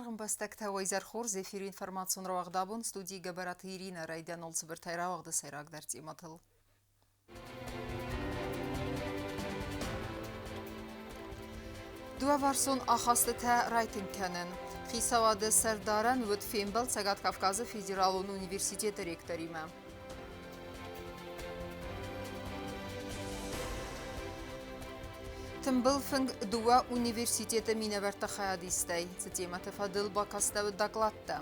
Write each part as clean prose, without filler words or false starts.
Зынаргъ ӕмбӕстӕгтӕ, уӕ изӕр хорз! Эфиры информацион рауагъд абон студийы Гӕбӕраты Иринӕ райдианон цыбыртӕй рауагъды сӕйрагдӕр темӕтыл. Дыууӕварсон ахастытӕ райтынг кӕнын. Хицауады сӕрдарӕн уыд фембӕлд Цӕгат Кавказы федералон университеты ректоримӕ. Тымбыл фынг дыууӕ университеты минӕвӕртты хайадистӕй цы темӕты фӕдыл бакастӕуыд докладтӕ.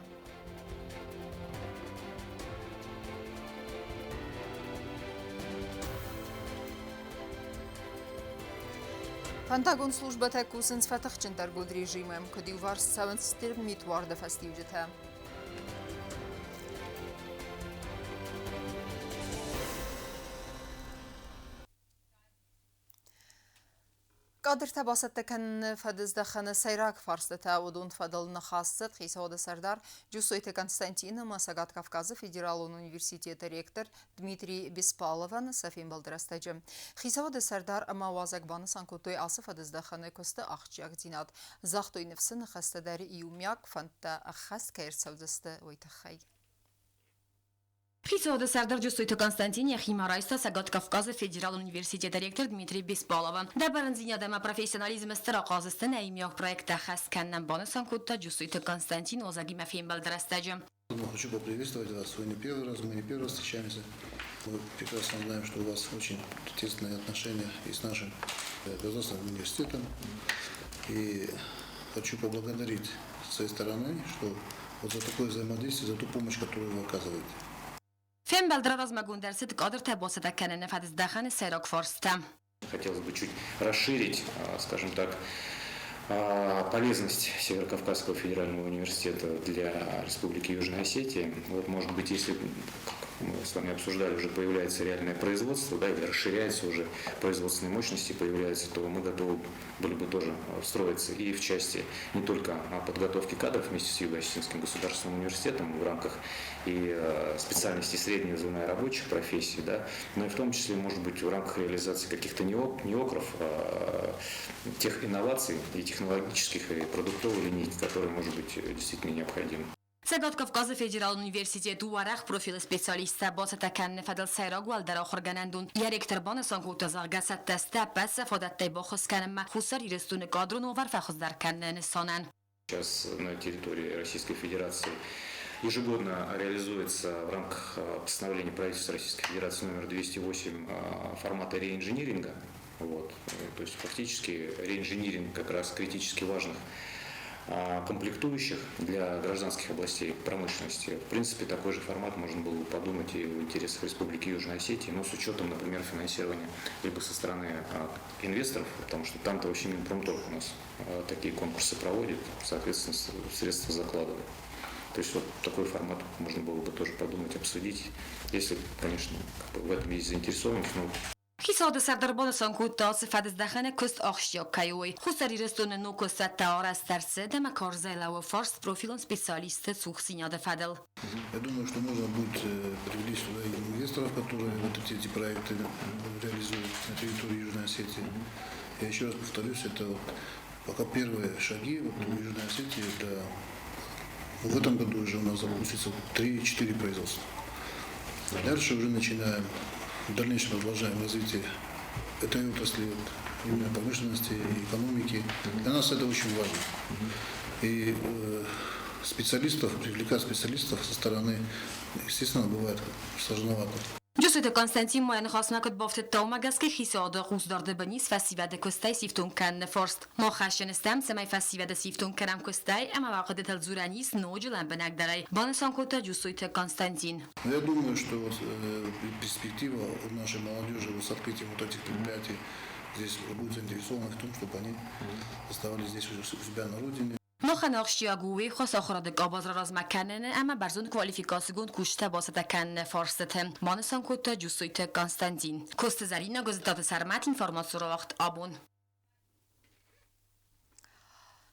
Фӕндагон службӕтӕ кусынц фӕтыхджындӕргонд режимы, куыд иуварс цӕуынц стыр митуарды фӕстиуджытӕ. Кадртӕ бацӕттӕ кӕныны фӕдыздӕхӕны сӕйраг фарстытӕ уыдон фӕдыл ныхас цыд хицауады сӕрдар Джусойты Константин ӕмӕ Цӕгат Кавказы федералон университеты ректор Дмитрий Беспаловӕн сӕ фембӕлды рӕстӕджы. Хицауады сӕрдар ӕмӕ уазӕг банысан кодтой ацы фӕдыздӕхӕны куысты ахсджиагдзинад. Загътой ныфсы ныхӕстӕ дӕр иумиаг фӕндтӕ ӕххӕст кӕй ӕрцӕудзысты, уый тыххӕй. Хицауады сӕрдар Джусойты Константин йӕхимӕ райста Цӕгат Кавказы федералон университеты ректор Дмитрий Беспалова. Дӕ бӕрндзинад ӕмӕ профессионализмы стыр ахъаз сты нӕ иумиаг проекттӕ хӕс кӕнынӕн, банысан кодта Джусойты Константин уазӕгимӕ фембӕлды рӕстӕджы. Хочу поприветствовать вас. Вы не первый раз, мы не первый раз встречаемся. Мы прекрасно знаем, что у вас очень тесные отношения и с нашим государственным университетом. И хочу поблагодарить с своей стороны, что вот за такое взаимодействие, за ту помощь, которую вы оказываете. Фембӕлд размӕгонд ӕрцыд кадртӕ бацӕттӕ кӕныны фӕдыздӕхӕны сӕйраг фарста. Хотелось бы чуть расширить, скажем так, полезность Северокавказского федерального университета для Республики Южная Осетия. Вот, может быть, если, как мы с вами обсуждали, уже появляется реальное производство, да, или расширяется уже производственные мощности появляются, то мы готовы были бы тоже встроиться и в части не только подготовки кадров вместе с Юго-Осетинским государственным университетом в рамках и специальностей среднего звена рабочих профессий, да, но и в том числе, может быть, в рамках реализации каких-то неокров, тех инноваций и технологических, и продуктовой линейки, которые, может быть, действительно необходимы. Цӕгат Кавказы федералон университет уӕрӕх профилы специалисттӕ бацӕттӕ кӕныны фӕдыл сӕйраг уӕлдӕр ахуыргӕнӕндон. Йӕ ректор банысан кодта, зӕгъгӕ, цӕттӕ сты ӕппӕт сӕ фадӕттӕй баххуыс кӕнынмӕ Хуссар Ирыстоны кадрон уавӕр фӕхуыздӕр кӕныны нысанӕн. Сейчас на территории Российской Федерации ежегодно реализуется в рамках постановления правительства Российской Федерации номер 208 формата реинжиниринга. Вот. То есть фактически реинжиниринг как раз критически важных комплектующих для гражданских областей промышленности. В принципе, такой же формат можно было бы подумать и в интересах Республики Южная Осетия, но с учетом, например, финансирования либо со стороны инвесторов, потому что там-то вообще Минпромторг у нас такие конкурсы проводит, соответственно, средства закладывает. То есть вот такой формат можно было бы тоже подумать, обсудить, если, конечно, как бы в этом есть заинтересованность, но Хицауады сӕрдар банысан кодта, ацы фӕдыздӕхӕны куыст ахсджиаг кӕй у. Хуссар Ирыстоны ног куыстуӕттӕ арӕзт ӕрцыд ӕмӕ карзӕй лӕууы фарст профилон специалистты цухдзинады фӕдыл. Я думаю, что можно будет привлечь туда и инвесторов, которые вот эти проекты реализуют на территории Южной Осетии. Я еще раз повторюсь, это вот пока первые шаги вот в Южной Осетии. Да, в этом году уже у нас запустится 3-4 производства. Дальше уже начинаем, в дальнейшем продолжаем развитие этой отрасли, вот, именно промышленности и экономики. Для нас это очень важно. И специалистов, привлекать специалистов со стороны, естественно, бывает сложновато. Джусойты Константин ма йӕ ныхасмӕ куыд бафтыдта, уымӕ гӕсгӕ хицауады хъусдарды бын ис фӕсивӕды куыстӕй сифтонг кӕныны фарст. Мах хӕсджын стӕм, цӕмӕй фӕсивӕды сифтонг кӕнӕм куыстӕй ӕмӕ уӕ хъуыдытыл дзурӕн ис ноджы лӕмбынӕгдӕрӕй, банысан кодта Джусойты Константин. Я думаю, что вот перспектива у нашей молодежи вот с открытием вот этих предприятий здесь будет заинтересована в том, чтобы они оставались здесь у себя на родине. Махӕн ахсджиаг у уый хӕс ахуырады къабаз раразмӕ кӕныны ӕмӕ бӕрзонд квалификацигонд кусджытӕ бацӕттӕ кӕныны фарстыты, банысан кодта Джусойты Константин. Коцты Зӕринӕ Гуызытаты Сӕрмӕт информаци рауагъд абон.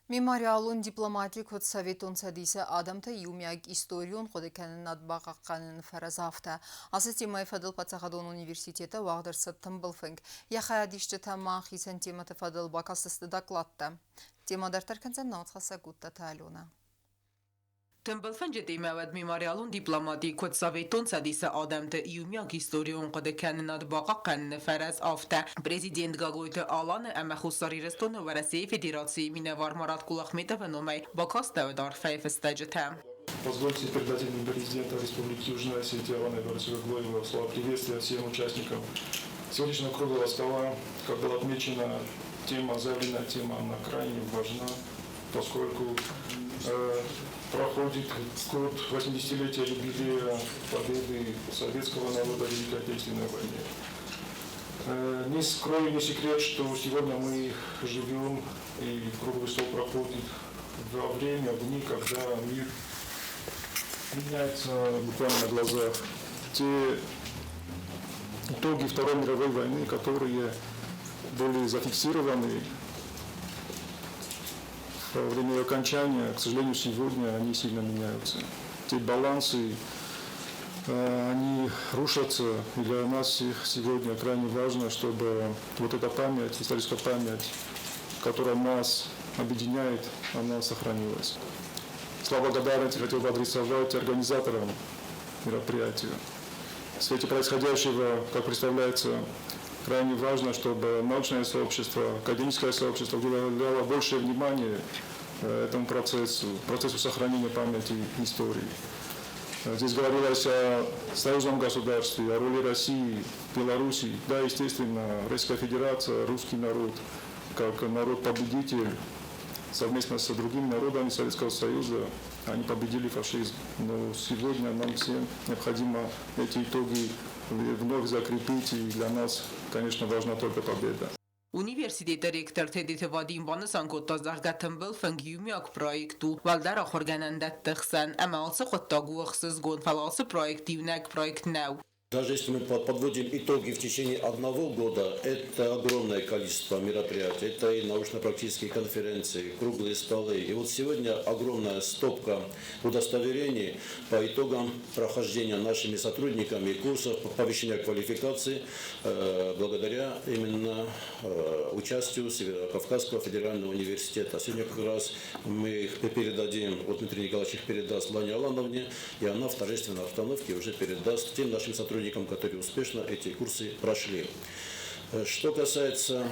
Мемориалон дипломати куыд Советон Цӕдисы адӕмты иумиаг историон хъуыдыкӕнынад бахъахъхъӕныны фӕрӕз, афтӕ. Ацы темӕйы фӕдыл паддзахадон университеты уагъд ӕрцыд тымбыл фынг. Йӕ хайадисджытӕ ма хицӕн темӕты фӕдыл бакастысты докладтӕ. Темӕ дарддӕр кӕндзӕн науцхӕссӕг Гуттаты Аленӕ. Тымбыл фынджы темӕ уыд Мемориалон дипломати куыд Советон Цӕдисы адӕмты иумиаг историон хъуыдыкӕнынад бахъахъхъӕныны фӕрӕз, афтӕ. Президент Гаглойты Аланы ӕмӕ Хуссар Ирыстоны Уӕрӕсейы Федерацийы минӕвар Марат Кулахметовы номӕй бакастӕуыд арфӕйы фыстӕджытӕ. Позвольте передать имени президента Республики Южная Осетия Алана Эдуардовича Гаглоева слова приветствия всем участникам сегодняшнего круглого стола. Как было отмечено, тема, заявленная тема, она крайне важна, поскольку проходит год 80-летия юбилея победы советского народа в Великой Отечественной войне. Не скрою, не секрет, что сегодня мы живем и круглый стол проходит во время, в дни, когда мир меняется буквально на глазах. Те итоги Второй мировой войны, которые были зафиксированы во время ее окончания, к сожалению, сегодня они сильно меняются. Те балансы, они рушатся, и для нас всех сегодня крайне важно, чтобы вот эта память, историческая память, которая нас объединяет, она сохранилась. Слова благодарности хотел бы адресовать организаторам мероприятия. В свете происходящего, как представляется, крайне важно, чтобы научное сообщество, академическое сообщество уделяло большее внимание этому процессу, процессу сохранения памяти и истории. Здесь говорилось о союзном государстве, о роли России, Белоруссии. Да, естественно, Российская Федерация, русский народ, как народ-победитель, совместно с другими народами Советского Союза, они победили фашизм. Но сегодня нам всем необходимо эти итоги вновь закрепить, и для нас, конечно, важна только победа. Университеты ректор Тедеты Вадим банысан кодта, зӕгъгӕ, тымбыл фынг иумиаг проект у, уӕлдӕр ахуыргӕнӕндӕтты хсӕн, ӕмӕ ацы хъуыддаг у ӕхсызгон, фӕлӕ ацы проект иунӕг проект нӕу. Даже если мы подводим итоги в течение одного года, это огромное количество мероприятий. Это и научно-практические конференции, круглые столы. И вот сегодня огромная стопка удостоверений по итогам прохождения нашими сотрудниками курсов повышения квалификации благодаря именно участию Северо-Кавказского федерального университета. Сегодня как раз мы их передадим, вот Дмитрий Николаевич их передаст Лане Алановне, и она в торжественной обстановке уже передаст тем нашим сотрудникам, которые успешно эти курсы прошли. Что касается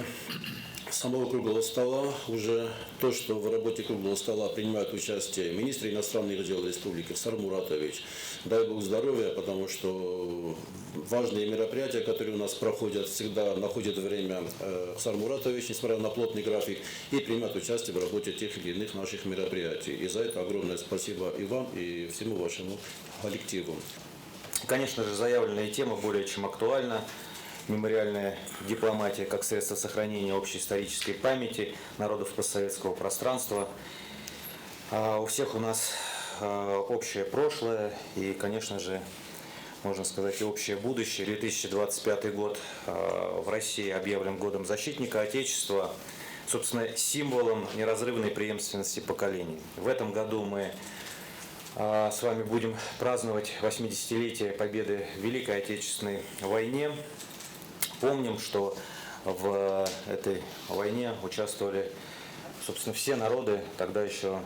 самого круглого стола, уже то, что в работе круглого стола принимают участие министр иностранных дел республики Хсар Муратович, дай бог здоровья, потому что важные мероприятия, которые у нас проходят, всегда находят время Хсар Муратович, несмотря на плотный график, и принимает участие в работе тех или иных наших мероприятий. И за это огромное спасибо и вам, и всему вашему коллективу. Конечно же, заявленная тема более чем актуальна. Мемориальная дипломатия как средство сохранения общей исторической памяти народов постсоветского пространства. У всех у нас общее прошлое и, конечно же, можно сказать, и общее будущее. 2025 год в России объявлен годом защитника Отечества, собственно, символом неразрывной преемственности поколений. В этом году мы с вами будем праздновать 80-летие победы в Великой Отечественной войне. Помним, что в этой войне участвовали, собственно, все народы тогда еще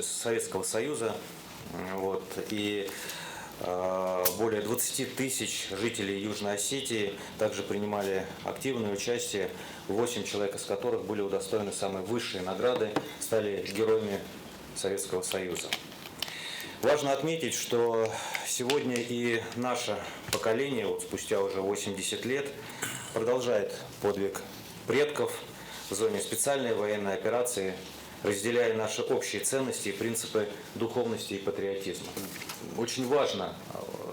Советского Союза. Вот, и более 20 тысяч жителей Южной Осетии также принимали активное участие. 8 человек из которых были удостоены самой высшей награды, стали героями Советского Союза. Важно отметить, что сегодня и наше поколение, вот спустя уже 80 лет, продолжает подвиг предков в зоне специальной военной операции, разделяя наши общие ценности и принципы духовности и патриотизма. Очень важно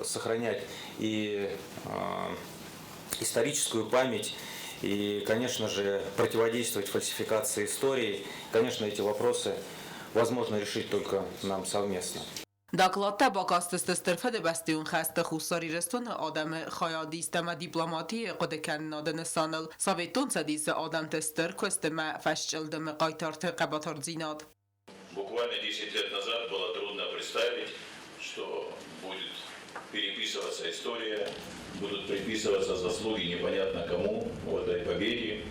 сохранять и историческую память, и, конечно же, противодействовать фальсификации истории. Конечно, эти вопросы возможно решить только нам совместно. Докладтӕ бакастысты Стыр Фыдыбӕстӕйон хӕсты Хуссар Ирыстоны адӕмы хайадист ӕмӕ дипломатийы хъуыдыкӕнынады нысаныл, Советон Цӕдисы адӕмты стыр куыст ӕмӕ фӕсчъылдымы хъайтарты хъӕбатырдзинад. Буквально 10 лет назад было трудно представить, что будет переписываться история, будут приписываться заслуги непонятно кому в этой победе,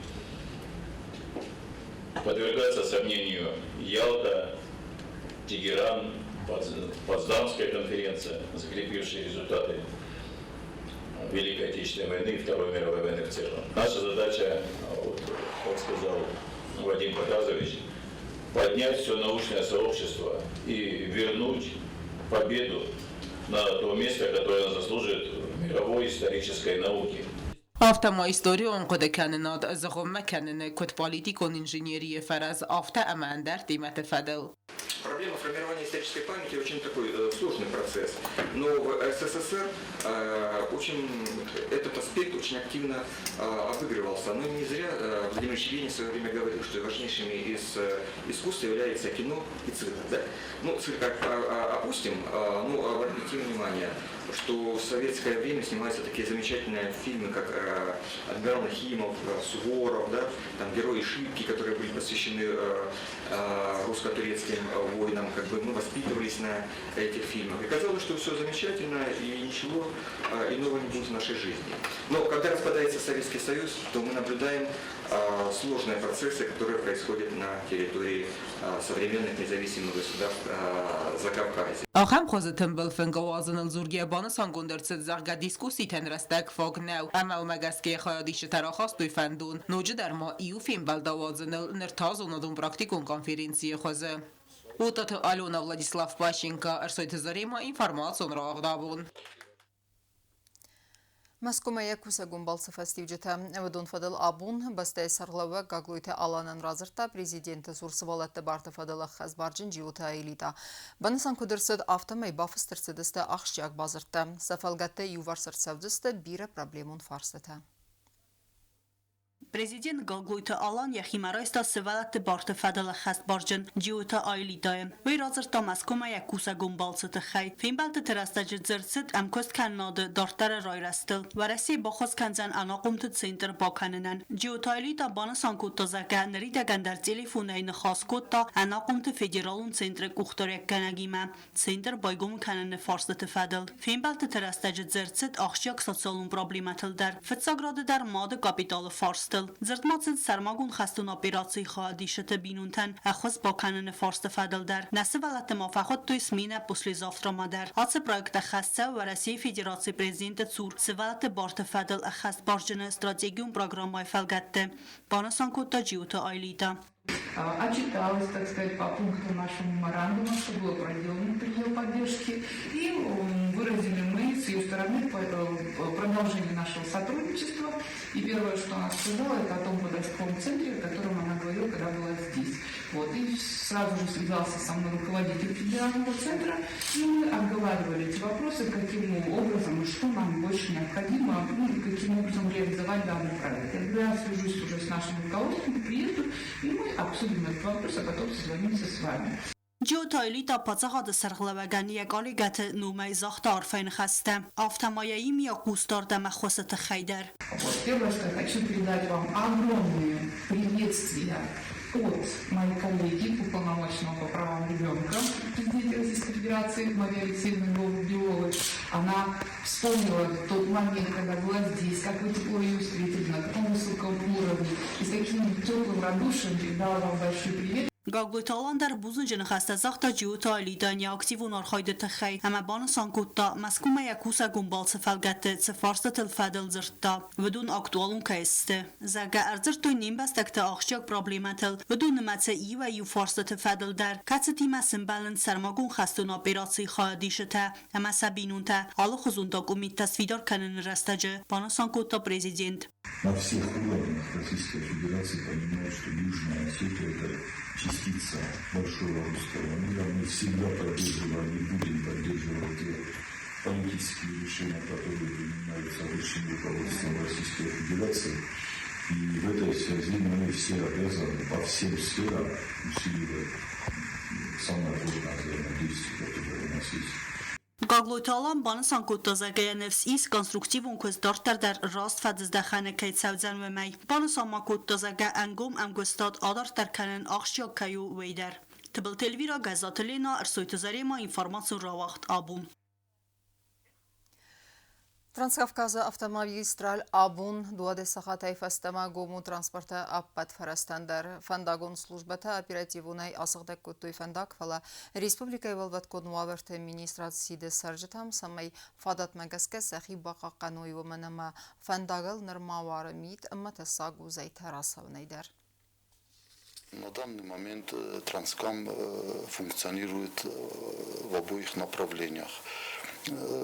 подвергаться сомнению Ялта, Тегеран, Потсдамская конференция, закрепившая результаты Великой Отечественной войны и Второй мировой войны в целом. Наша задача, вот, как сказал Вадим Протазович, поднять все научное сообщество и вернуть победу на то место, которое она заслуживает в мировой исторической науке. Афтӕ ма историон хъуыдыкӕнынад, зыгъуыммӕ кӕныны, куыд политикон инженерийы фӕрӕз, афтӕ ӕмӕ ӕндӕр темӕты фӕдыл. Проблема формирования исторической памяти очень такой сложный процесс. Но в СССР очень, этот аспект очень активно обыгрывался. Но не зря Владимир Ильич Ленин в свое время говорил, что важнейшими из искусств является кино и цирк. Да? Ну, цирк опустим, но обратите внимание, что в советское время снимаются такие замечательные фильмы, как «Адмирал Нахимов», «Суворов», да? Там «Герои Шипки», которые были посвящены русско-турецким войнам. Как бы мы воспитывались на этих фильмах. И казалось, что все замечательно и ничего иного не будет в нашей жизни. Но когда распадается Советский Союз, то мы наблюдаем сложные процессы, которые происходят на территории современных независимых государств Закавказья. Ахӕм хуызы тымбыл фынг ауадзыныл дзургӕйӕ банысангонд ӕрцыд, зӕгъгӕ, дискусситӕн рӕстӕг фаг нӕу ӕмӕ уымӕ гӕсгӕ хайадисджытӕ рахастой фӕндон ноджыдӕр ма иу фембӕлд ауадзыныл, ныр та зонадон-практикон конференцийы хуызы. Уататы Алена, Владислав Пащенко, Ӕрсойты Заремӕ, информацион рауагъд абон. Мӕскуымӕ йӕ кусӕгон балцы фӕстиуджытӕ. Уыдон фӕдыл абон бӕстӕйы сӕргълӕууӕг Гаглойты Аланӕн радзырдта президенты цур сывӕллӕтты барты фӕдыл ӕххӕстбарджын Джиоты Аэлита. Банысан куыд ӕрцыд, афтӕмӕй бафыст ӕрцыдысты ахсджиаг бадзырдтӕ. Сӕ фӕлгӕтты иуварс ӕрцӕудзысты бирӕ проблемон фарстытӕ. Президент Гаглойты Алан йӕхимӕ райста сывӕллӕтты барты фӕдыл ӕххӕстбарджын Джиоты Аэлитайы. Уый радзырдта Мӕскуымӕ йӕ кусӕгон балцы тыххӕй. Фембӕлдтыты рӕстӕджы дзырд цыд ӕмкуысткӕнынады дарддӕры райрӕзтыл. Уӕрӕсе баххуыс кӕндзӕн ӕнахъомты центр бакӕнынӕн. Джиоты Аэлита банысан кодта, зӕгъгӕ, ныридӕгӕн дӕр телефонӕй ныхас кодта ӕнахъомты федералон центры къухдариуӕггӕнӕгимӕ центр байгом кӕныны фарстыты фӕдыл. Фембӕлдтыты рӕстӕджы дзырд цыд ахсджиаг социалон проблемӕтыл дӕр. Фыццаг рады дӕр мады капиталы фарстыл. Дзырд ма цыд сӕрмагонд хӕстон операцийы хайадисджыты бинонтӕн ӕххуыс бакӕныны фарсты фӕдыл дӕр. Нӕ сывӕллӕтты ма фӕхуыдтой сменӕ послезавтра-мӕ дӕр. Ацы проект ӕххӕст цӕуы Уӕрӕсейы Федерацийы Президенты цур сывӕллӕтты барты фӕдыл ӕххӕстбарджыны стратегион программӕйы фӕлгӕтты, банысан кодта Джиоты Аэлита. Отчиталась, так сказать, по пункту нашего меморандума, что было проделано при ее поддержке. И выразили мы с ее стороны продолжение нашего сотрудничества. И первое, что она сказала, это о том подростковом центре, о котором она говорила, когда была здесь. Вот. И сразу же связался со мной руководитель федерального центра, и мы обговаривали эти вопросы, каким образом и что нам больше необходимо, ну, и каким образом реализовать данный проект. Я говорю, я свяжусь уже с нашим руководством к приезду, и мы обсудим этот вопрос, а потом созвонимся с вами. Джиоты Аэлита паддзахады сӕргълӕууӕгӕн йӕ коллегӕты номӕй загъта арфӕйы ныхӕстӕ, афтӕ ма йӕ йӕ хъусдард ӕмӕ ӕххуысы тыххӕй дӕр. Вот, первое, что я хочу передать вам огромные приветствия от моей коллеги, уполномоченного по правам ребенка президента Российской Федерации Марии Алексеевны Голубевой. Она вспомнила тот момент, когда была здесь, как вы тепло ее встретили, на каком высоком уровне. И с таким теплым радушием передала вам большой привет. Гаглойты Алан дӕр бузныджы ныхӕстӕ загъта Джиоты Аэлитайӕн йӕ активон архайды тыххӕй ӕмӕ банысан кодта, Мӕскуымӕ йӕ кусӕгон балцы фӕлгӕтты цы фарстытыл фӕдыл дзырдта, уыдон актуалон кӕй сты. Зӕгъгӕ, ӕрдзырдтой не мбӕстӕгты ахсджиаг проблемӕтыл, уыдон нымӕцы иуӕй-иу фарстыты фӕдыл дӕр, кӕцытимӕ сӕмбӕлынц сӕрмагонд хӕстон операцийы хайадисджытӕ ӕмӕ сӕ бинонтӕ алыхуызон документтӕ сфидар кӕныны рӕстӕджы, банысан кодта президент. На всех уровнях Российской Федерации понимают, что Южная Осетия – это частица большого русского мира. Мы всегда поддерживали и будем поддерживать те политические решения, которые принимаются высшим руководством Российской Федерации. И в этой связи мы все обязаны по всем сферам усиливать самое плотное взаимодействие, которое у нас есть. Гаглойты Алан банысан кодта, зӕгъгӕ, йӕ ныфс ис конструктивон куыст дарддӕр дӕр раст фӕдыздӕхӕны кӕй цӕудзӕн уымӕй. Банысан ма кодта, зӕгъгӕ, ӕнгом ӕмгуыстад адарддӕр кӕнын ахсджиаг кӕй у, уый дӕр. Тыбылты Эльвира, Гӕззаты Лена, Ӕрсойты Зарема, информацион рауагъд абон. Транскавказы автомагистраль абон 12 сахатӕй фӕстӕмӕ гом у транспорты ӕппӕт фӕрӕзтӕн дӕр. Фӕндагон службӕтӕ оперативонӕй асыгъдӕг кодтой фӕндаг, фӕлӕ республикӕйы уӕлвӕткон уавӕрты министрад сиды цӕрджытӕм, цӕмӕй фадатмӕ гӕсгӕ сӕхи бахъахъхъӕной, уымӕн ӕмӕ фӕндагыл нырма уары мит ӕмӕ тӕссаг у зӕйтӕ рацӕуынӕй дӕр. На данный момент Транскам функционирует в обоих направлениях.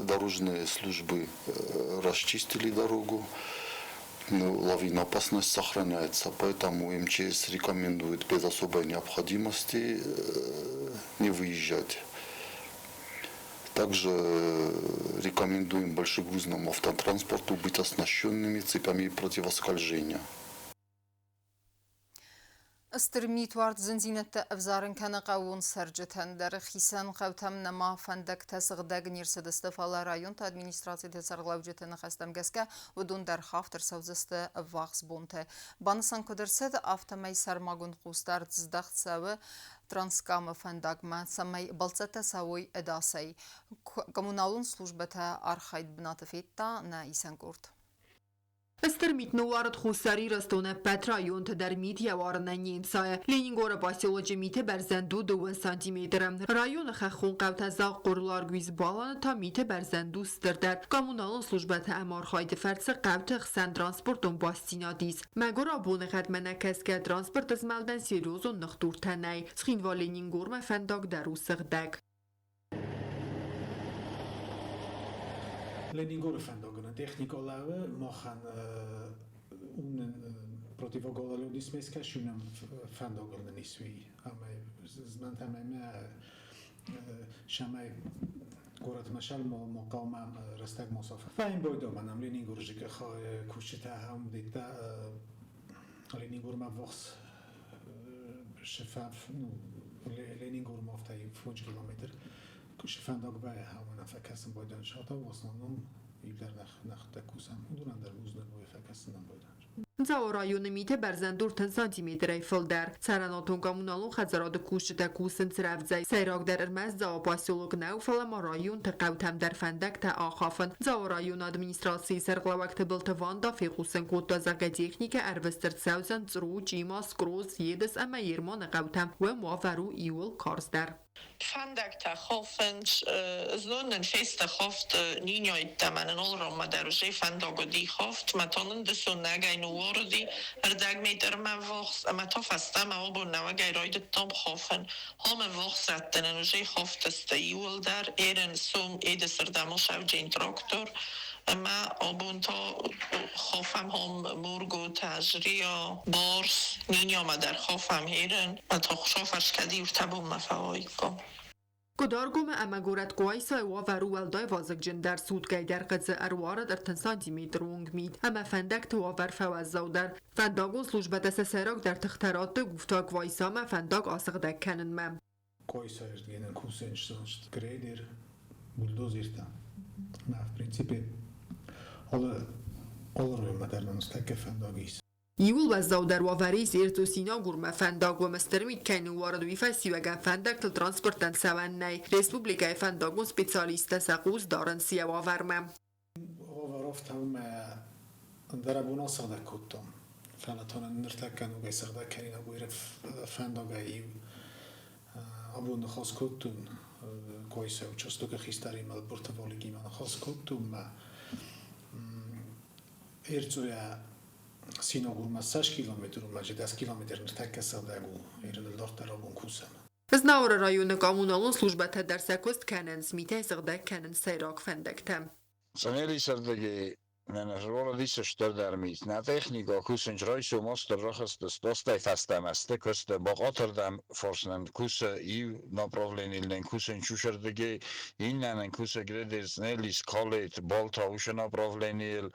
Дорожные службы расчистили дорогу, но лавиноопасность сохраняется, поэтому МЧС рекомендует без особой необходимости не выезжать. Также рекомендуем большегрузному автотранспорту быть оснащенными цепями противоскольжения. Стыр митуард зындзинӕдтӕ ӕвзарын кӕны хъӕууон цӕрджытӕн дӕр. Хицӕн хъӕутӕм нӕма фӕндӕгтӕ сыгъдӕг не рцыдысты, фӕлӕ районты администрациты сӕргълӕуджыты ныхӕстӕм гӕсгӕ уыдон дӕр хафт ӕрцӕудзысты ӕввахс бонты. Банысан куыд ӕрцыд, афтӕмӕй сӕрмагонд хъусдард здӕхт цӕуы Транскамы фӕндагмӕ, цӕмӕй бӕлццӕттӕ цӕуой ӕдасӕй. Коммуналон службӕтӕ архайд бынаты федта нӕ исӕн къорд. Стыр мит ныууарыд Хуссар Ирыстоны ӕппӕт районты дӕр мит йӕ уарынӕн не нцайы. Ленингоры поселочы миты бӕрзӕнд у 2 сантиметры. Районы хӕххон хъӕутӕ Захъхъур, Ларгуис, Баланы та миты бӕрзӕнд у стырдӕр. Коммуналон службӕты ӕмархайды фӕрцы хъӕуты хсӕн транспортон бастдзинад ис. Мӕгуыр боныгъӕдмӕ нӕ кӕсгӕ транспорты змӕлдӕн серьезон ныхдуртӕ нӕй. Цхинвал-Ленингормӕ фӕндаг дӕр у сыгъдӕг. Ленингоры фӕндагон техникалӕвы махӕн унен противогололедисмескӕ унен фӕндагыл нын исуи ӕмӕ змӕнтӕмӕ мӕ шамай город Машал мо хъӕумӕ рӕстӕг мо сафа. Фӕйн бойдоманам Ленингоржикы кусджытӕ хам дитта Ленингормӕ ввахс шефаф, ну, Ленингормӕ афтӕ 5 километр фӕндаг баихауына фӕкӕсын бойдан шата, в основном ивдӕр нӕхтӕ кусӕм, уыдонӕн дӕр бузныг уой фӕкӕсынӕн бойдан. Дзауы районы миты бӕрзӕнд 30 сантиметрӕй фылдӕр. Цӕрӕнуатон-коммуналон хӕдзарады кусджытӕ кусынц рӕвдзӕй. Сӕйрагдӕр ӕрмӕст Дзауы поселок нӕу, фӕлӕ ма районты хъӕутӕм дӕр фӕндӕгтӕ ахафын. Дзауы районы администрацийы сӕргълӕууӕг Тыбылты Ванда фехъусын кодта, зӕгъгӕ, техникӕ ӕрвыст ӕрцӕудзӕн Църу, Чъима, Скроз, Едыс ӕмӕ Ерманы хъӕутӕм. Уым уавӕр у иууыл карздӕр. Фӕндӕгтӕ хофынц, знон нын фесты хофт ниньойдта, мӕнӕн олроммӕ дӕр уже фӕндаг уыди хофт, мӕ то нын дысон нӕгӕй ныууорыди ӕрдӕг метрмӕ ввахс, ӕмӕ то фӕстӕмӕ обон нӕуӕгӕй райдыдтам хофын. Хомы ввахс рӕтты нын уже хофтысты иууылдӕр, ерын сом Едысырдӕм усӕвджын трактор, ӕмӕ абон та хофӕм хом Мургутӕ, Жриа, Барс, Ниньомӕ дӕр хофӕм ерын, мӕ та шофӕрскӕди ӕртӕ бонмӕ фӕуаиккам. Къуыдаргомы ӕмӕ горӕт Къуайсайы уавӕр у уӕлдай вазыгджындӕр. Суткӕйы дӕргъы дзы ӕруарыд 30 сантиметры онг мит ӕмӕ фӕндӕгты уавӕр фӕуӕззаудӕр. Фӕндагон службӕтӕ сӕ сӕйрагдӕр тыхтӕ радтой Гуфта-Къуайсамӕ фӕндаг асыгъдӕг кӕнынмӕ. Къуайсайырдгӕнӕн кусӕн сты грейдер, бульдозертӕ. Мӕ, в принципе, алы алы районмӕ дӕр нын тӕккӕ фӕндаг ис. Иууыл уӕззаудӕр уавӕры ис Эрцъо-Синагурмӕ фӕндаг, уым стыр мит кӕй ныууарыд, уый фӕстиуӕгӕн фӕндӕгтыл транспортӕн цӕуӕн нӕй. Республикӕйы фӕндагон специалисттӕ сӕ хъус дарынц йӕ уавӕрмӕ. Уавӕр афтӕ у, мӕ ӕндӕрӕбон асыгъдӕг кодтам. Фӕлӕ та нын ныртӕккӕ ногӕй сыгъдӕг кӕнинаг у фӕндагӕй иу. Абон ныхас кодтон Къуайса участокы хистӕримӕ, Бурты Валикимӕ ныхас кодтон мӕ Эрцъойӕ Синагурмӕ цас километр у, мӕ 10 километр ныртӕккӕ сыгъдӕг у, Ирыныл дарддӕр абон кусӕм. Знауыры районы коммуналон службӕтӕ дӕр сӕ куыст кӕнынц, митӕй сыгъдӕг кӕнынц сӕйраг фӕндӕгтӕ. Цънелисӕрдыгӕй нын ӕруарыдис стырдӕр мит. Нӕ техникӕ кусынц райсом астыр рахызтысты астӕй фӕстӕмӕ сты куысты. Бахъатырдӕм фарс нын кусы иу направленийыл нын кусынц усӕрдыгӕй, иннӕ нын кусы Гредер, Цънелис, Калет, Балта уыцы направленийыл.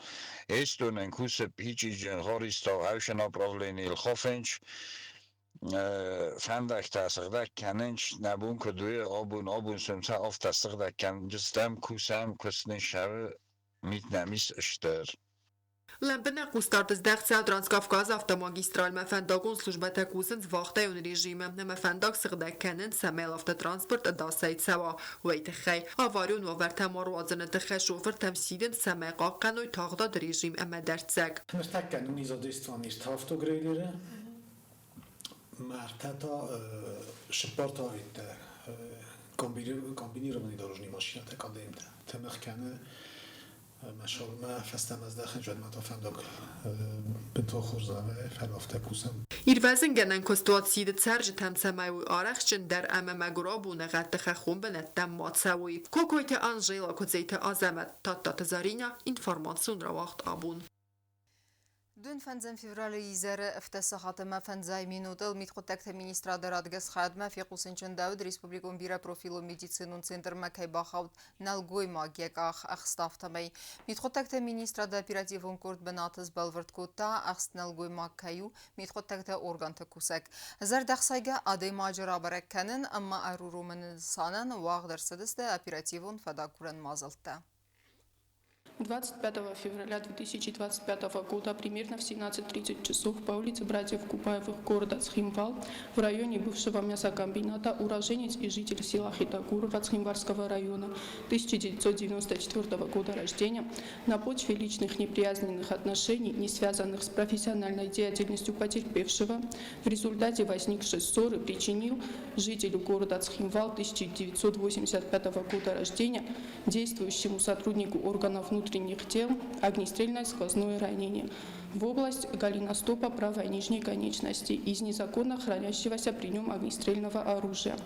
Эстон нын кусы Пичъиджын, Гъаристау ӕвсы направленийыл Хофенч. Фӕндӕгтӕ сыгъдӕг кӕнынц, нӕ бон куыд у, абон абон сӕм афтӕ сыгъдӕг кӕндзыстӕм, кусӕм, куыст нын сӕры мит нӕм ис стыр. Лӕмбынӕг хъусдард здӕхт цӕуы Транскавказы автомагистралмӕ фӕндагон службӕтӕ кусынц вахтӕйон режимы ӕмӕ фӕндаг сыгъдӕг кӕнынц, цӕмӕй автотранспорт ӕдасӕй цӕуа, уый тыххӕй. Аварион уавӕртӕ ма руадзыны тыххӕй шофыртӕм сидынц, цӕмӕй хъахъхъӕной тагъдады режим ӕмӕ дӕрддзӕг. Ныртӕккӕ нын изодействован ирт автогрейдеры, мӕртӕ та сыппар комбинированный дорожный машинӕтӕ кадемтӕ. Тымыгъ кӕны Мӕ фӕстӕмӕ здӕхын зӕдмӕ та фӕндаг бынтон хорз фӕлӕ афтӕ кусӕм. Ирвӕзынгӕнӕн куыстуат сиды цӕрджытӕм, цӕмӕй уый арӕхстджындӕр ӕмӕ мӕгуырау боныгъӕдты хӕххон бынӕттӕм ма цӕуой. Кокойты Анжела, Куыдзеты Азӕмӕт, Тадтаты Заринӕ, информацион рауагъд абон. 25 февралы изӕры ӕфтӕ сахат ӕмӕ фӕндзай минутыл мидхъуыддӕгты министрады радгӕс хайадмӕ фехъусынчындӕуыд, республикон бирӕпрофилон медицинон центрмӕ кӕй бахауд нӕлгоймаг йӕ къах ӕхст, афтӕмӕй. Мидхъуыддӕгты министрады оперативон къорд бынаты сбӕлвырд кодта, ӕхст нӕлгоймаг кӕй у мидхъуыддӕгты органты кусӕг. Зӕрдӕхсайгӕ адӕймаджы рабӕрӕг кӕнын ӕмӕ ӕруромыны нысанӕн уагъд ӕрцыдысты оперативон фӕдагурӕн мадзӕлттӕ. 25 февраля 2025 года примерно в 17:30 часов по улице Братьев Купаевых города Цхинвал в районе бывшего мясокомбината уроженец и житель села Хитагурова Цхинвальского района 1994 года рождения на почве личных неприязненных отношений, не связанных с профессиональной деятельностью потерпевшего, в результате возникшей ссоры причинил жителю города Цхинвал 1985 года рождения, действующему сотруднику органов внутренних дел, огнестрельное сквозное ранение в область голеностопа правой нижней конечности из незаконно хранящегося при нем огнестрельного оружия,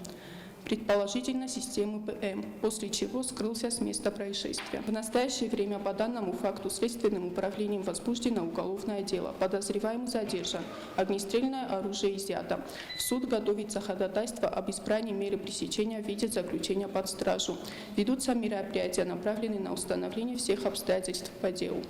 предположительно системы ПМ, после чего скрылся с места происшествия. В настоящее время по данному факту Следственным управлением возбуждено уголовное дело. Подозреваемый задержан. Огнестрельное оружие изъято. В суд готовится ходатайство об избрании меры пресечения в виде заключения под стражу. Ведутся мероприятия, направленные на установление всех обстоятельств по делу.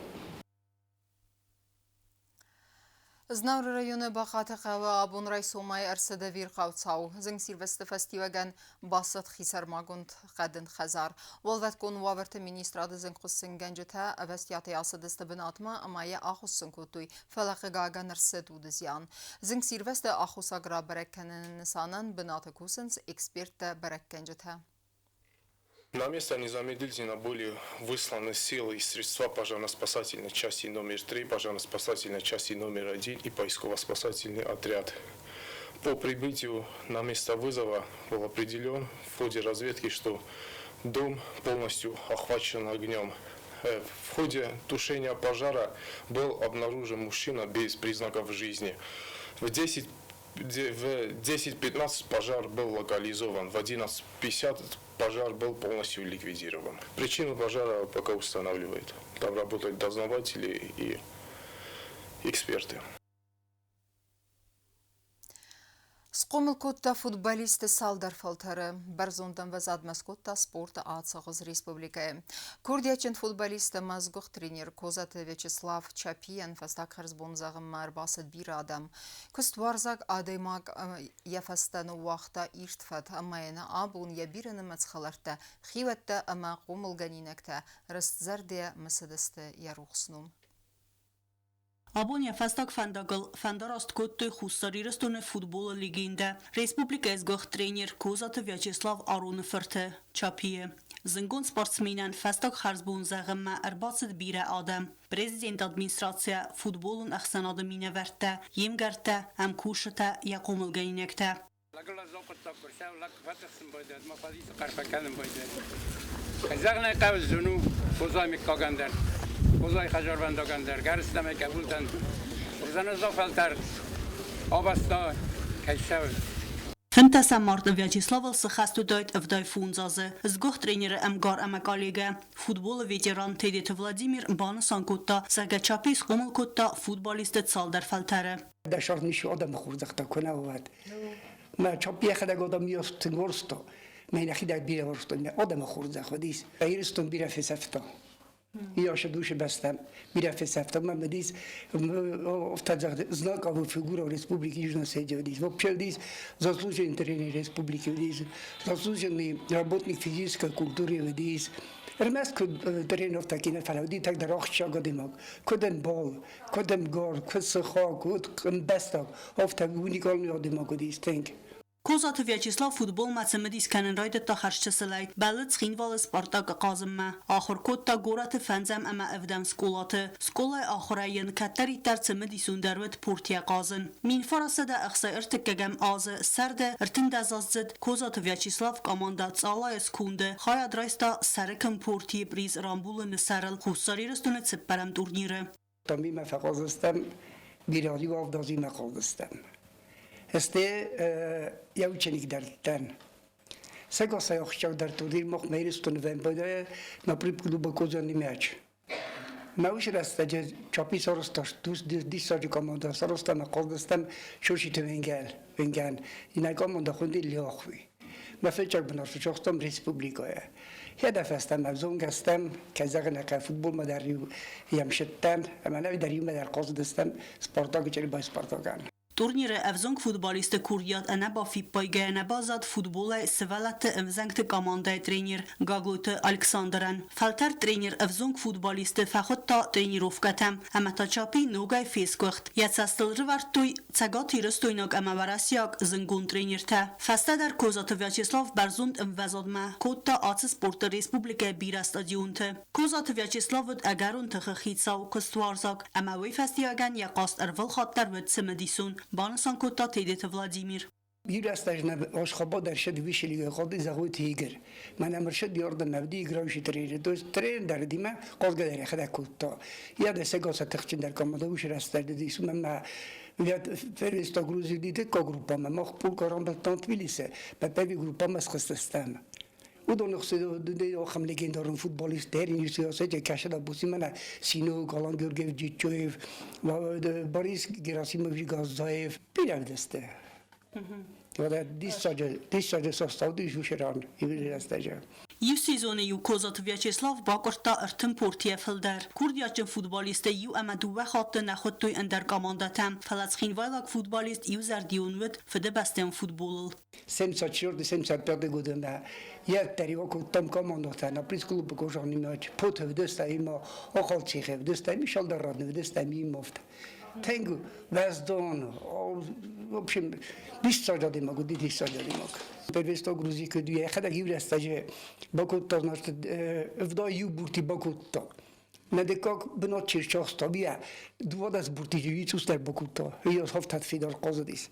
Знауыры районы Бахъаты хъӕуы абон райсомӕй ӕрцыд ӕвирхъау цау. Зынгсирвӕзты фӕстиуӕгӕн бацыд хисӕрмагонд хъӕдын хӕдзар. Уӕлвӕткон уавӕрты министрады зынгхуыссынгӕнджытӕ ӕвӕстиатӕй ацыдысты бынатмӕ ӕмӕ йӕ ахуыссын кодтой, фӕлӕ хъыгагӕн ӕрцыд уды зиан. Зынгсирвӕзты аххосаг рабӕрӕг кӕныны нысанӕн бынаты кусынц эксперттӕ-бӕрӕггӕнджытӕ. На место незамедлительно были высланы силы и средства пожарно-спасательной части номер 3, пожарно-спасательной части номер 1 и поисково-спасательный отряд. По прибытию на место вызова был определен в ходе разведки, что дом полностью охвачен огнем. В ходе тушения пожара был обнаружен мужчина без признаков жизни. В 10:15 пожар был локализован, в 11:50 пожар был полностью ликвидирован. Причину пожара пока устанавливают. Там работают дознаватели и эксперты. Схъомыл кодта футболисты цалдӕр фӕлтӕры. Бӕрзонд ӕмвӕзадмӕ скодта спорты ацӕгъуыз республикӕйы. Курдиатджын футболист ӕмӕ сгуыхт тренер Козаты Вячеслав Чапийӕн фӕстаг хӕрзбон зӕгъынмӕ ӕрбацыд бирӕ адӕм. Куыстуарзаг адӕймаг йӕ фӕстӕ ныууагъта ирд фӕд ӕмӕ йын абон йӕ бирӕнымӕц хӕлӕрттӕ, хиуӕттӕ ӕмӕ хъомылгӕнинӕгтӕ рыстзӕрдӕ мысыдысты йӕ рухс ном. Абон йӕ фӕстаг фӕндагыл фӕндараст кодтой Хуссар Ирыстоны футболы легендӕ, республикӕйы сгуыхт тренер Козаты Вячеслав Ароны фырты Чапийы. Зынгонд спортсменӕн фӕстаг хӕрзбон зӕгъынмӕ ӕрбацыд бирӕ адӕм. Президенты администрацийӕ, футболон ӕхсӕнады минӕвӕрттӕ, йе мгӕрттӕ, ӕмкусджытӕ, йӕ хъомылгӕнинӕгтӕ. Зӕгънӕй хъӕуы зын у Хозай мыггагӕн дӕр, Хозай хӕдзарвӕндагӕн дӕр, гӕрзтӕмӕ кӕбултӕн. Хуызӕнӕза фӕлтӕр абаста кӕй цӕуы. 15 марты Вячеславыл цы хӕст уыдаид 75 азы. Сгуыхт тренеры ӕмгар ӕмӕ коллегӕ, футболы ветеран Тедеты Владимир банысан кодта, зӕгъгӕ Чапи схъомыл кодта футболистты цалдӕр фӕлтӕры. Дӕс азы ницы адӕмы хорзӕхтӕ куы нӕ уӕд. Мӕ Чапи йӕхӕдӕг адӕм тынг уарзта. Мӕ нӕхи дӕр бирӕ уарзтон, мӕ адӕмы хорзӕх уыдис. Ирыстон бирӕ фесӕфта. Иашы душы бӕстӕм бирӕ фесӕфта. Мӕ уыдис знаковая фигура в Республике Южная Осетия уыдис. Вообще уыдис заслуженный тренер республики уыдис, заслуженный работник физической культуры уыдис. Ӕрмӕст куыд тренировтӕ кино, фӕлӕ уыди тӕгдӕр ахсджиаг адӕймаг. Куыд ӕмбал, куыд ӕмгар, куыд сыхаг, куыд ӕмбӕстаг, афтӕ уникалон адӕймаг уыдис тынг. Козаты Вячеслав футболмӕ цымыдис кӕнын райдыдта хӕрзчысылӕй. Бӕллыд Цхинвалы «Спартак»-ы хъазынмӕ. Ахуыр кодта горӕты фӕндзӕм ӕмӕ ӕвдӕм скъолаты. Скъолайы ахуырӕй йын кӕддӕриддӕр цымыдисондӕр уыд пуртийӕ хъазын. 1961 азы сӕрды 13-аздзыд Козаты Вячеслав командӕ «Цъалайы» сконды хайад райста Сӕрыкын пуртийы приз рамбулыны сӕрыл Хуссар Ирыстоны цыппӕрӕм турниры. Томимӕ фӕхъаздзыстӕм, бирӕ авдазимӕ хъаздзыстӕм. Este йӕ ученик дӕр Сегасай ахсджиагдӕр турнир мах мӕ Ирыстоны вӕмбӕлгӕйӕ на глубоко мяч. Мӕ уыцы рӕстӕджы Чапи сарӕзта диссаджы командӕ, сарӕзта мӕ хъаздзыстӕм Шошиты Венгӕн. Иннӕ командӕ хуынди Леохви. Мӕ фыццаг бынат сагътам республикӕйы. Йӕ фӕстӕ мӕ зонгӕ стӕм, кӕй зӕгъын ӕй хъӕуы, футболмӕ дӕр-иу йӕм сыдтӕн, ӕмӕ нӕ дӕр иумӕ дӕр хъазыдыстӕм Спартакы Чъребайы Спартакӕн. Турниры ӕвзонг футболисты курдиат ӕнӕбафиппайгӕйӕ нӕ баззад футболӕй сывӕллӕтты ӕвзӕнгты командӕйы тренер Гаглойты Александрӕн. Фӕлтӕрд тренер ӕвзонг футболисты фӕхуыдта тренировкӕтӕм ӕмӕ та Чапи ногӕй фесгуыхт. Йӕ цӕстыл рывӕрдтой цӕгатирыстойнаг ӕмӕ уӕрӕсейаг зынгонд тренертӕ. Фӕстӕдӕр Козаты Вячеслав бӕрзонд ӕмвӕзадмӕ кодта ацы спорты республикӕйы бирӕ стадионты. Козаты Вячеслав уыд ӕгӕрон тыхы хицау, куыстуарзаг ӕмӕ уый фӕстиуӕгӕн йӕ хъазт ӕрвылхатт дӕр уыд цымыдисон, банысан кодта Тедеты Владимир. Юрастаж на Ашхабад аршад вышели годы зовут Игорь. Мана маршад Йордан мавди играющий тренер. То есть тренер дар дима qozga хада кутта. Я да сега тахчин дар команда уш растар ди сума ма первенство Грузии ди ко группа ма мох пул корам Тбилиси. Па певи группа ма схастастам. Уыдоны хсӕн ахӕм легендарон футболист дӕр Кашада Бусимана, Сино, Галан Георгиев Джичоев, Борис Герасимович Газзаев. Бирӕ уыдысты. Диссаджы состав ушеран рӕстӕджы. Иу сезоны иу Козаты Вячеслав бакъуырдта 30 пуртийӕ фылдӕр. Курдиатджын футболисттӕ иу ӕмӕ дыууӕ хатты нӕ хуыдтой ӕндӕр командӕтӕм, фӕлӕ цхинвайлаг футболист иузӕрдион уыд фыдыбӕстӕйон футболыл. 74 года я около командата на приз клуба кожани пот вдеста има Ахалцихе вдеста ми Шалдарад вдеста ми мофт. Тенгу Вездон, в общем, диссаджа могу, диссаджа могу. Первенство Грузии кödüye хада гиврестаже бакутта, значит, вда юбурти бакутта. Медикак бинот часто бия, дводас бурти юицустер бакутта. Иос хофтат фидар qozidis.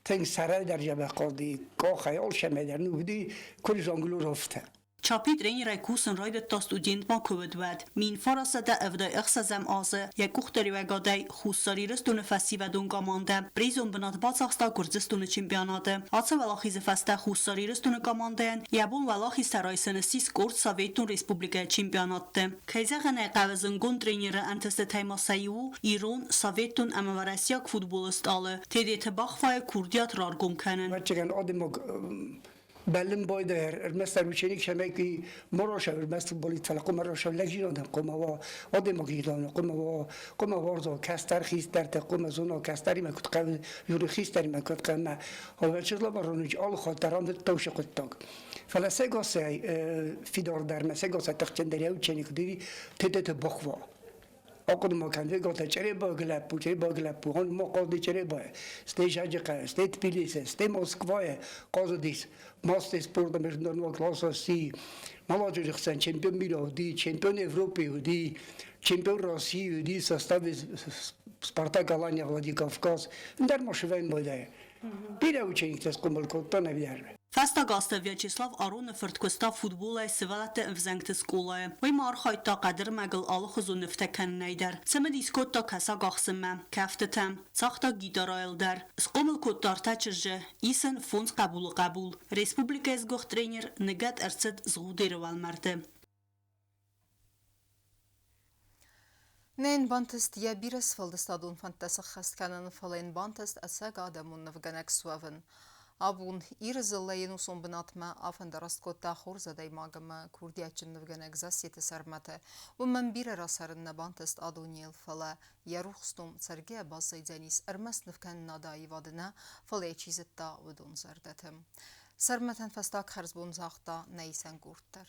Тенг сарай дар жаба қоди, кохай ол шамедар нуди, кул жонглу рофта. Чапи тренерӕй кусын райдыдта студент ма куы уыд, уӕд. 1976 азы йӕ къухдариуӕгадӕй Хуссар Ирыстоны фӕсивӕдон командӕ призон бынат бацахста Гуырдзыстоны чемпионаты. Ацы уӕлахизы фӕстӕ Хуссар Ирыстоны командӕйӕн йӕ бон уӕлахизтӕ райсын ссис къорд Советон Республикӕйы чемпионатты. Кӕй зӕгъын ӕй хъӕуы, зындгонд тренеры ӕнтыстытӕй ма сӕ иу у ирон, советон ӕмӕ уӕрӕсейаг футболы стъалы Тедеты Бахвайы курдиат раргом кӕнын. Бәллин бойда ӕрмӕстдӕр ученик шамеки мороша ӕрмӕст футболист, фӕлӕ хъуамӕ раша лӕгзинадӕн хъуамӕ уа, адӕймагзинадӕн хъуамӕ уа, хъуамӕ уарза кӕстӕр хистӕртӕ, хъуамӕ зона кӕстӕримӕ куыд хъӕуы, журы хистӕримӕ куыд хъӕуы. Вячеслав Аронович алы хатт дӕр амыдта уыцы хъуыддаг. Фӕлӕ сегасӕй фидардӕр мӕ сегасӕй тыхджындӕр йӕ ученик уыди Тедеты Бахва. Ахъуыды ма кӕн, фегота Чъребайы лӕппу, Чъребайы лӕппу, он ма хъазыди Чъребайы, стӕй Саджыхъӕуы, стӕй Тбилисы, стӕй Москвайы хъазыдис. Мастер спорта международного класса сси, молодежи хсӕн чемпион мира уыди, чемпион Европы уыди, чемпион России уыди в составе Спартак Алания Владикавказ. Ӕндӕр ма сывӕн байдайы. Бирӕ учениктӕ схъомыл кодта ӕвзӕр. Фӕстаг азты Вячеслав Ароны фырт куыста футболӕй сывӕллӕтты ӕвзӕнгты скъолайы. Уый ма архайдта хъӕдырмӕгыл алыхуызон нывтӕ кӕнынӕй дӕр. Цымыдис кодта кӕсаг ахсынмӕ, кӕфтытӕм, цагъта гитарайыл дӕр. Схъомыл кодта ӕртӕ чызджы, ис ын фондз хъӕбулы хъӕбул. Республикӕйы сгуыхт тренер ныгӕд ӕрцыд Згъудеры уӕлмӕрды. Нӕ йын бантыст йӕ бирӕ сфӕлдыстадон фӕндтӕ сӕххӕст кӕнын, фӕлӕ йын бантыст ӕцӕг адӕмон нывгӕнӕг суӕвын. Абон Иры дзыллӕ йе нусон бынатмӕ афӕндараст кодта хорз адӕймаг ӕмӕ курдиатджын нывгӕнӕг Зассеты Сӕрмӕты. Уымӕн бирӕ рацӕрын нӕ бантыст а дунейыл, фӕлӕ йӕ рухс ном цӕргӕйӕ баззайдзӕнис ӕрмӕст нывкӕнынады аивады нӕ, фӕлӕ йӕ чи зыдта, уыдон зӕрдӕты. Сӕрмӕтӕн фӕстаг хӕрзбон загъта нӕ исӕн къорд дӕр.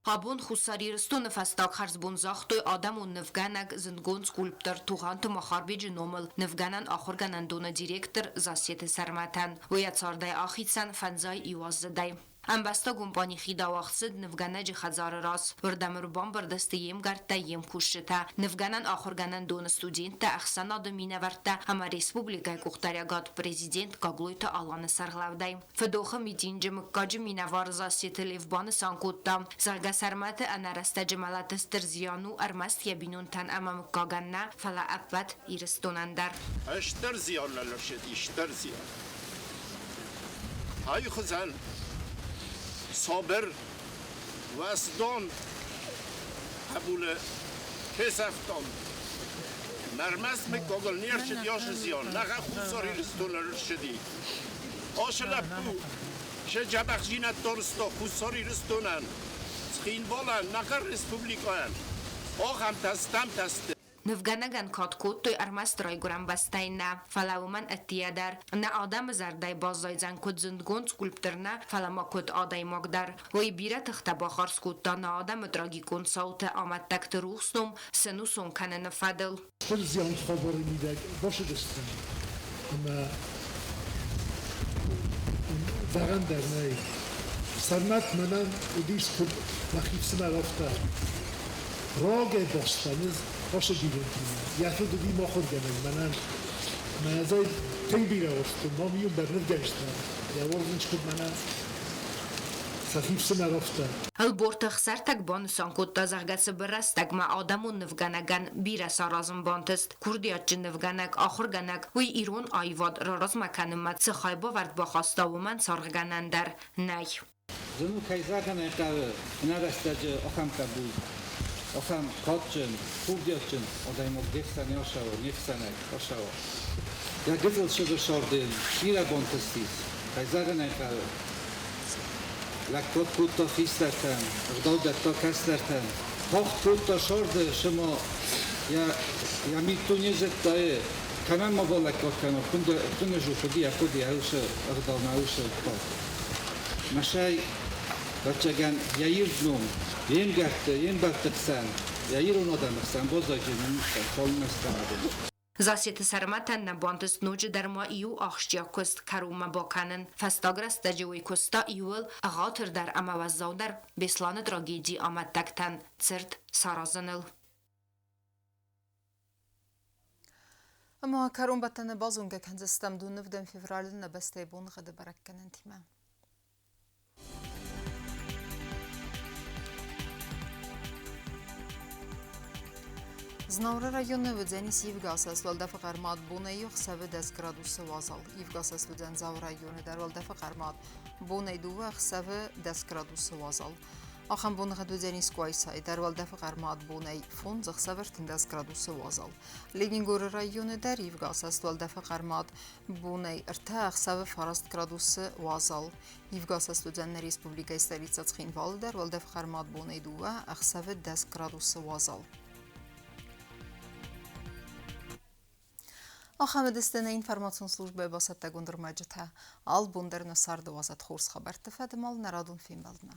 Абон Хуссар Ирыстоны фӕстаг хӕрзбон загътой адӕмон нывгӕнӕг, зындгонд скульптор Тугъанты Махарбеджы номыл нывгӕнӕн ахуыргӕнӕндоны директор Зассеты Сӕрмӕтӕн. Уый йӕ цардӕй ахицӕн фӕндзай иуаздзыдӕй. Ӕмбӕстагон панихидӕ уагъд цыд нывгӕнӕджы хӕдзары раз. Уырдӕм ӕрбамбырд сты йе мгӕрттӕ, йе мкусджытӕ, нывгӕнӕн ахуыргӕнӕндоны студенттӕ, ӕхсӕнады минӕвӕрттӕ ӕмӕ республикӕйы къухдариӕгад президент Гаглойты Аланы сӕргълӕудӕй. Фыдохы митинджы мыггаджы минӕвар Зассеты Лев банысан кодта, зӕгъгӕ, Сӕрмӕты ӕнӕрӕстӕджы мӕлӕты стыр зиан у ӕрмӕст йӕ бинонтӕн ӕмӕ мыггагӕн нӕ, фӕлӕ ӕппӕт Ирыстонӕн дӕр. Стыр зиан ӕрцыди, стыр зиан. Ай хуызӕн сабыр, уӕздон хъӕбулы фесӕфтон. Ӕрмӕст мыггагыл не рцыди ацы зиан, нӕ Хуссар Ирыстоны ӕрцыди. Ацы лӕппу сӕ дзӕбӕхдзинӕдтӕ рыста Хуссар Ирыстонӕн, Цхинвалӕн, нӕ республикӕйӕн. Ахӕмтӕ стӕмтӕ сты. Нывгӕнӕгӕн кад кодтой ӕрмӕст райгуырӕн бӕстӕйы нӕ, фӕлӕ уымӕн ӕддейӕ дӕр. Нӕ адӕмы зӕрдӕйы баззайдзӕн куыд зындгонд скульптор нӕ, фӕлӕ ма куыд адӕймаг дӕр. Уый бирӕ тыхтӕ бахардз кодта нӕ адӕмы трагикон цауты амӕттӕгты рухс ном сӕнусон кӕныны фӕдыл. Стыр зиан хабары мидӕг басыдыстӕм ӕмӕ зӕгъӕн дӕр нӕй. Сӕрмӕт мӕнӕн уыдис куыд мӕхи фсымӕр, афтӕ. Рагӕй бастӕн ӕз ацы бинонтимӕ. Йӕ фыд уыди махуыргӕнӕг мӕнӕн. Мӕ ӕз ӕй тынг бирӕ уарзтон, мам иу дӕр нывгӕнджытӕ. Йӕ уарзынц куыд мӕнӕн сӕхи фсымӕр, афтӕ. Ӕлборты Ӕхсӕртӕг банысан кодта, зӕгъгӕ, цыбыр рӕстӕгмӕ адӕмон нывгӕнӕгӕн бирӕ саразын бантыст. Курдиатджын нывгӕнӕг, ахуыргӕнӕг, уый ирон аивад раразмӕ кӕнынмӕ цы хайбавӕрд бахаста, уымӕн саргъгӕнӕн дӕр нӕй. Зын у, кӕй зӕгъын ӕй хъӕуы, ӕнӕрӕстӕджы ахӕм хъӕбул, ахӕм кадджын, курдиатджын адӕймаг де хсӕн ӕсӕуы, не хсӕнӕй ӕсӕуы. Йӕ гыццыл сыгъы сӕрдын бирӕ бантыстис, кӕй зӕгъын ӕй хъӕуы. Лӕггад кодта хистӕртӕн, ӕгъдау дӕтта кӕстӕртӕн. Тагъд кодта сӕрды, цыма йӕ миддуне зыдта, кӕмӕн ма балӕггад кӕна, куыннӕ зохыди, ахъуыди уыцы ӕгъдаумӕ, уыцы хъуыддаг. Мӕсӕй, ӕвӕццӕгӕн, йӕ ирд ном, йе мгӕртты, йе мбӕлтты хсӕн, йӕ ирон адӕмы хсӕн баззайдзӕн ӕнустӕм, цалынмӕ стӕм адӕм. Зассеты Сӕрмӕтӕн нӕ бантыст ноджыдӕр ма иу ахсджиаг куыст кӕронмӕ бакӕнын. Фӕстаг рӕстӕджы уый куыста иуыл ӕгъатырдӕр ӕмӕ уӕззаудӕр Беслӕны трагедийы амӕттӕгтӕн цырт саразыныл. Ӕмӕ кӕронбӕттӕны базонгӕ кӕндзыстӕм дуннывдӕм февралы нӕ бӕстӕйы боныгъӕды бӕрӕггӕнӕнтимӕ. Знауыры районы уыдзӕнис ивгӕ уӕлдӕфы хъӕрмад бонӕй ӕхсӕвы 10 градусы уазал. Ивгӕ уыдзӕн Дзауы районы дӕр уӕлдӕфы хъӕрмад бонӕй дыууӕ ӕхсӕвы 10 градусы уазал. Ахӕм боныгъӕд уыдзӕнис Къуайсайы дӕр уӕлдӕфы хъӕрмад бонӕй 5 ӕхсӕвы 13 градусы уазал. Ленингоры районы дӕр ивгӕ уӕлдӕфы хъӕрмад бонӕй ӕртӕ ӕхсӕвы 9 градусы уазал. Ивгӕ уыдзӕн нӕ республикӕйы столицӕ Цхинвалы дӕр уӕлдӕф хъӕрмад бонӕй дыууӕ ӕхсӕвы 10 градусы уазал. Ахӕм уыдысты нӕ информацион службӕйы бацӕттӕгонд ӕрмӕджытӕ. Албон дӕр нӕ царды уадзӕд хорз хабӕртты фӕдымал нӕ радон фембӕлдмӕ.